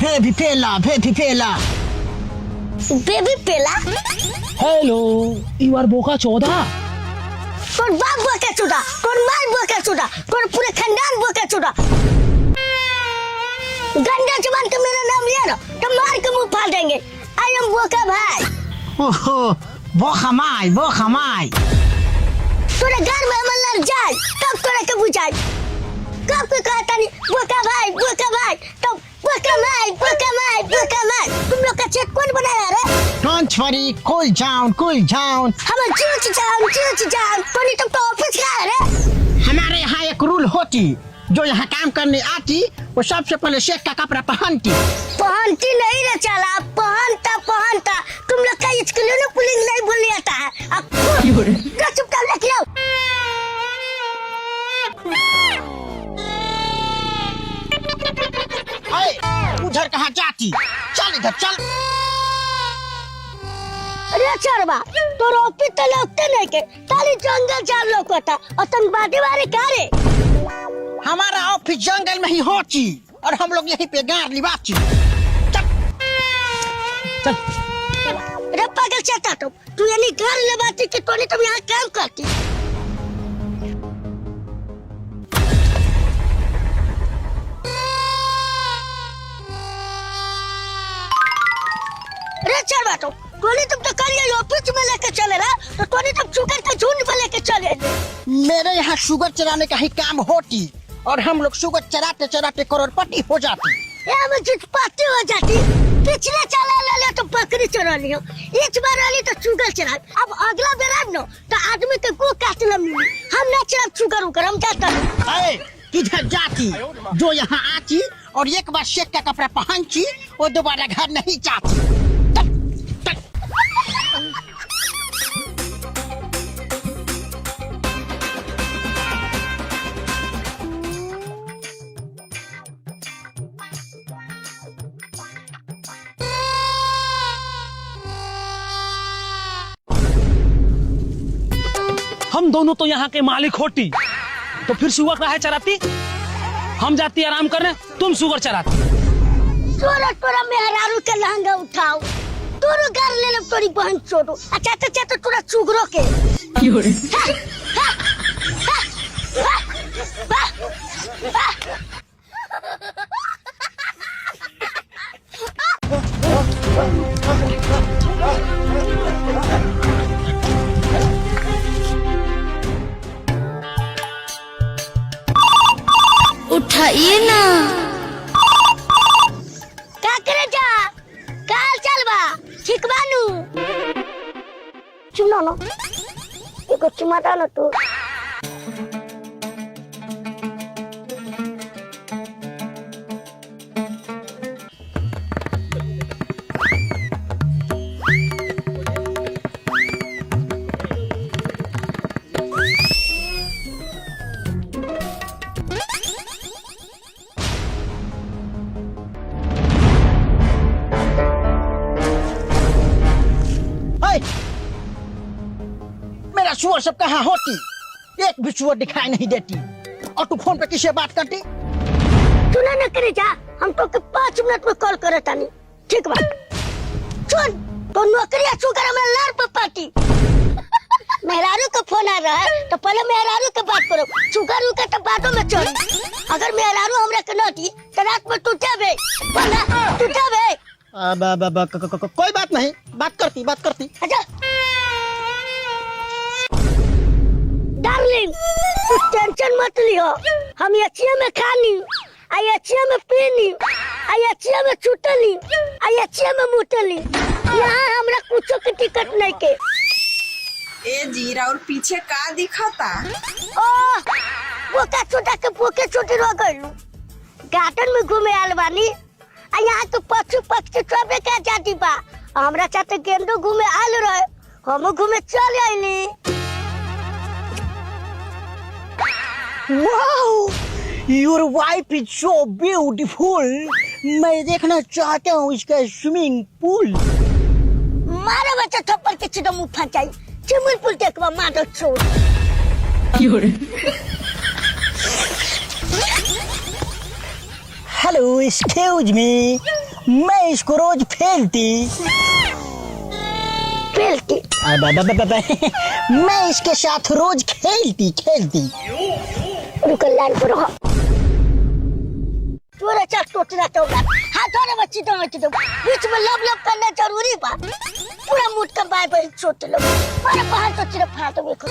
फेवी पेला, फेवी पेला। बेबी पेला। हेलो, you are बोका चौधा। तोर बाप बोका चोदा, तोर मार बोका चोदा, तोर पूरे खानदान बोका चोदा। गंदा जुबान के मेरा नाम लिया ना तो मार के मुंह फाड़ देंगे। I am बोका भाई। ओहो, बोखमाई बोखमाई। तोरे घर में हम लड़ जाए तब तोरे के बुझाए। कब के कहता नहीं बोका भाई बोका भाई, तब बोका माई बोका माई बोका माई। तुम लोग का चेक कौन बनाया रे? Don't worry, cool down, cool down. हम चूच जाऊं चूच जाऊं तो नहीं तुम तो ऑफिस का रे। हमारे यहाँ एक रूल होती, जो यहाँ काम करने आती वो सबसे पहले शेख का कपड़ा पहनती। पहनती नहीं रे चला, पहनता पहनता। तुम लोग का इसके लिए ना पुलिंग नहीं बोलने आता है। अब चुपचाप लेके आओ। अरे उधर कहाँ जाती, चल इधर चल। अरे चरवा तो ऑफिस तो लगते नहीं के ताली जंगल जाल लोग था और तुम बाटे वाले का रे। हमारा ऑफिस जंगल में ही होती और हम लोग यहीं पे गार लिबाची। चल चल। अरे पागल चलता तुम, तू यानी घर लेबाती कि तो नहीं तुम यहाँ काम करती। अरे चल बाटो, टोनी तुम तो कल ये ऑफिस में लेके चले रहा तो टोनी तुम शुगर का झुंड में लेके चले। मेरे यहाँ शुगर चराने का ही काम होती और हम लोग शुगर चराते चराते करोड़पति हो जाती। ये हमें जुटपाती हो जाती। पिछले चला ले ले तो बकरी चरा लियो, इस बार वाली तो शुगर चरा। अब अगला बार आब नो तो आदमी के गो काट लम। हम ना चराब शुगर उगर, हम जाता। अरे किधर जाती, जो यहाँ आती और एक बार शेख का कपड़ा पहनती वो दोबारा घर नहीं जाती। हम दोनों तो यहाँ के मालिक होती, तो फिर सुअर काहे चराती? हम जाती आराम करने, तुम सुअर चराती। तोरा तोरा मेहरारू के लहंगा उठाओ, तोरो घर ले लो तोरी बहन छोड़ो। अच्छा अच्छा तो तोरा चुगरो के। हा, हा, हा, हा, हा, हा। उठाइए ना। का करे जा, काल चल बा, ठीक बानू। चुनो ना, एगो चुमा दा ना तू। मेरा सुअर सब कहाँ होती, एक भी सुअर दिखाई नहीं देती। और तू फोन पे किसे बात करती? तू ना न करे जा, हम तो के 5 मिनट में कॉल करे तानी। ठीक बा सुन, तो नौकरी शुगर हमें लार पे पाती। मेहरारू का फोन आ रहा है तो पहले मेहरारू के बात करो, शुगर का तो बातों में चल। अगर मेहरारू हमरा के न दी तो रात में तू जाबे, बोला तू जाबे। कोई बात नहीं, बात करती बात करती। अच्छा डार्लिंग, तू टेंशन मत लियो, हम अचिया में खानी, आई अचिया में पीनी, आई अचिया में छुटली, आई अचिया में मुटली। यहाँ हमरा कुछो के टिकट नहीं के। ए जीरा और पीछे का दिखता? ओ बोका छोटा के बोके छोटी रो गइलू। गार्डन में घूमे आल बानी, आ यहाँ के पशु पक्षी सबे के आजादी बा। हमरा साथे गेंदो घूमे आल रहे, हम घूमे चल आइली। Wow, your wife is so beautiful. मैं देखना चाहता हूँ इसका स्विमिंग पूल। मारे बच्चा थप्पड़ के चिदम मुँह फंसाई, स्विमिंग पूल देखवा मारो छोड़। Hello, excuse me. मैं इसको रोज फेलती। पेलती। अब, अब, अब, अब, मैं इसके साथ रोज खेलती खेलती। रुको, लाइन पर रहो। तोरा चाक टोटना तो हाथ धोने बच्ची तो बच्ची तो बीच में लब लब करना जरूरी बा। पूरा मुट का बाय पर चोट लो, पर पहाड़ तो चिर फाड़ दो। देखो।